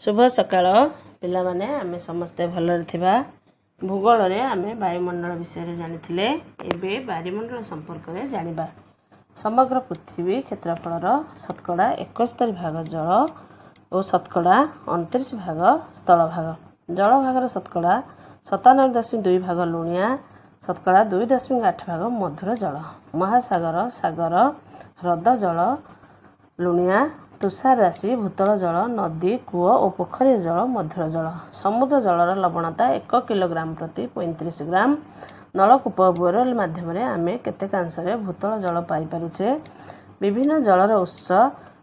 ଶୁଭ ସକାଳ ପିଲାମାନେ। ଆମେ ସମସ୍ତେ ଭଲରେ ଥିବା। ଭୂଗୋଳରେ ଆମେ ବାୟୁମଣ୍ଡଳ ବିଷୟରେ ଜାଣିଥିଲେ। ଏବେ ବାରିମଣ୍ଡଳ ସମ୍ପର୍କରେ ଜାଣିବା। ସମଗ୍ର ପୃଥିବୀ କ୍ଷେତ୍ରଫଳର ଶତକଡ଼ା 71 ଭାଗ ଜଳ ଓ ଶତକଡ଼ା 29 ଭାଗ ସ୍ଥଳଭାଗ। ଜଳଭାଗର ଶତକଡ଼ା 97.2 ଭାଗ ଲୁଣିଆ, ଶତକଡ଼ା 2.8 ଭାଗ ମଧୁର ଜଳ। ମହାସାଗର, ସାଗର, ହ୍ରଦ ଜଳ ଲୁଣିଆ, ତୁଷାର ରାଶି, ଭୂତଳ ଜଳ, ନଦୀ, କୂଅ ଓ ପୋଖରୀ ଜଳ ମଧୁର ଜଳ। ସମୁଦ୍ର ଜଳର ଲବଣତା 1 କିଲୋଗ୍ରାମ ପ୍ରତି 35 ଗ୍ରାମ। ନଳକୂପ, ବୋରୱେଲ ମାଧ୍ୟମରେ ଆମେ କେତେକାଂଶରେ ଭୂତଳ ଜଳ ପାଇପାରୁଛେ। ବିଭିନ୍ନ ଜଳର ଉତ୍ସ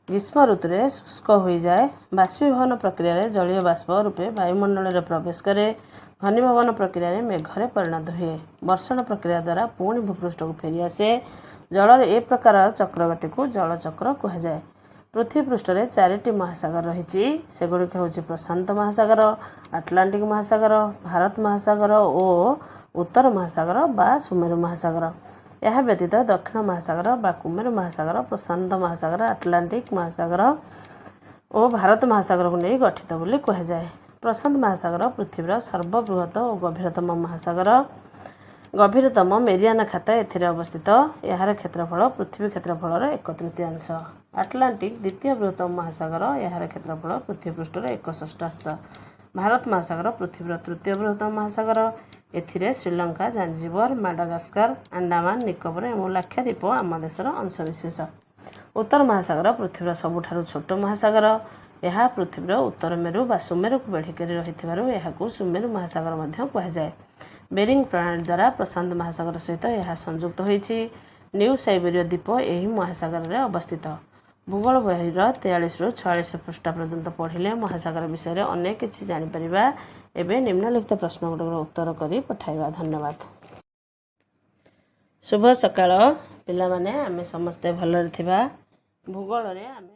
ଗ୍ରୀଷ୍ମ ଋତୁରେ ଶୁଷ୍କ ହୋଇଯାଏ। ବାଷ୍ପୀଭବନ ପ୍ରକ୍ରିୟାରେ ଜଳୀୟ ବାଷ୍ପ ରୂପେ ବାୟୁମଣ୍ଡଳରେ ପ୍ରବେଶ କରେ। ଘନୀଭବନ ପ୍ରକ୍ରିୟାରେ ମେଘରେ ପରିଣତ ହୁଏ। ବର୍ଷଣ ପ୍ରକ୍ରିୟା ଦ୍ୱାରା ପୁଣି ଭୂପୃଷ୍ଠକୁ ଫେରିଆସେ। ଜଳର ଏ ପ୍ରକାର ଚକ୍ରଗତିକୁ ଜଳଚକ୍ର କୁହାଯାଏ। ପୃଥିବୀ ପୃଷ୍ଠରେ ଚାରିଟି ମହାସାଗର ରହିଛି। ସେଗୁଡ଼ିକ ହେଉଛି ପ୍ରଶାନ୍ତ ମହାସାଗର, ଆଟଲାଣ୍ଟିକ ମହାସାଗର, ଭାରତ ମହାସାଗର ଓ ଉତ୍ତର ମହାସାଗର ବା ସୁମେରୁ ମହାସାଗର। ଏହା ବ୍ୟତୀତ ଦକ୍ଷିଣ ମହାସାଗର ବା କୁମେରୁ ମହାସାଗର, ପ୍ରଶାନ୍ତ ମହାସାଗର, ଆଟଲାଣ୍ଟିକ ମହାସାଗର ଓ ଭାରତ ମହାସାଗରକୁ ନେଇ ଗଠିତ ବୋଲି କୁହାଯାଏ। ପ୍ରଶାନ୍ତ ମହାସାଗର ପୃଥିବୀର ସର୍ବବୃହତ ଓ ଗଭୀରତମ ମହାସାଗର। ଗଭୀରତମ ମେରିଆନା ଖାତ ଏଥିରେ ଅବସ୍ଥିତ। ଏହାର କ୍ଷେତ୍ରଫଳ ପୃଥିବୀ କ୍ଷେତ୍ରଫଳର ଏକ ତୃତୀୟାଂଶ। ଆଟଲାଣ୍ଟିକ ଦ୍ୱିତୀୟ ବୃହତ୍ତମ ମହାସାଗର। ଏହାର କ୍ଷେତ୍ରଫଳ ପୃଥିବୀ ପୃଷ୍ଠର ଏକ ଷଷ୍ଠାଂଶ। ଭାରତ ମହାସାଗର ପୃଥିବୀର ତୃତୀୟ ବୃହତ୍ତମ ମହାସାଗର। ଏଥିରେ ଶ୍ରୀଲଙ୍କା, ଜାଞ୍ଜିବର, ମାଡାଗାସ୍କର, ଆଣ୍ଡାମାନ ନିକୋବର ଏବଂ ଲାକ୍ଷାଦ୍ୱୀପ ଆମ ଦେଶର ଅଂଶବିଶେଷ। ଉତ୍ତର ମହାସାଗର ପୃଥିବୀର ସବୁଠାରୁ ଛୋଟ ମହାସାଗର। ଏହା ପୃଥିବୀର ଉତ୍ତର ମେରୁ ବା ସୁମେରୁକୁ ବେଢ଼ି କରି ରହିଥିବାରୁ ଏହାକୁ ସୁମେରୁ ମହାସାଗର ମଧ୍ୟ କୁହାଯାଏ। ବେରିଂ ପ୍ରଣାଳୀ ଦ୍ୱାରା ପ୍ରଶାନ୍ତ ମହାସାଗର ସହିତ ଏହା ସଂଯୁକ୍ତ ହୋଇଛି। ନ୍ୟୁ ସାଇବେରିଆ ଦ୍ୱୀପ ଏହି ମହାସାଗରରେ ଅବସ୍ଥିତ। ଭୂଗୋଳ ବହିର 43ରୁ 46 ପୃଷ୍ଠା ପର୍ଯ୍ୟନ୍ତ ପଢ଼ିଲେ ମହାସାଗର ବିଷୟରେ ଅନେକ କିଛି ଜାଣିପାରିବା। ଏବେ ନିମ୍ନଲିଖିତ ପ୍ରଶ୍ନଗୁଡ଼ିକର ଉତ୍ତର କରି ପଠାଇବା। ଧନ୍ୟବାଦ। ଶୁଭ ସକାଳ ପିଲାମାନେ। ଆମେ ସମସ୍ତେ ଭଲରେ ଥିବା। ଭୂଗୋଳରେ ଆମେ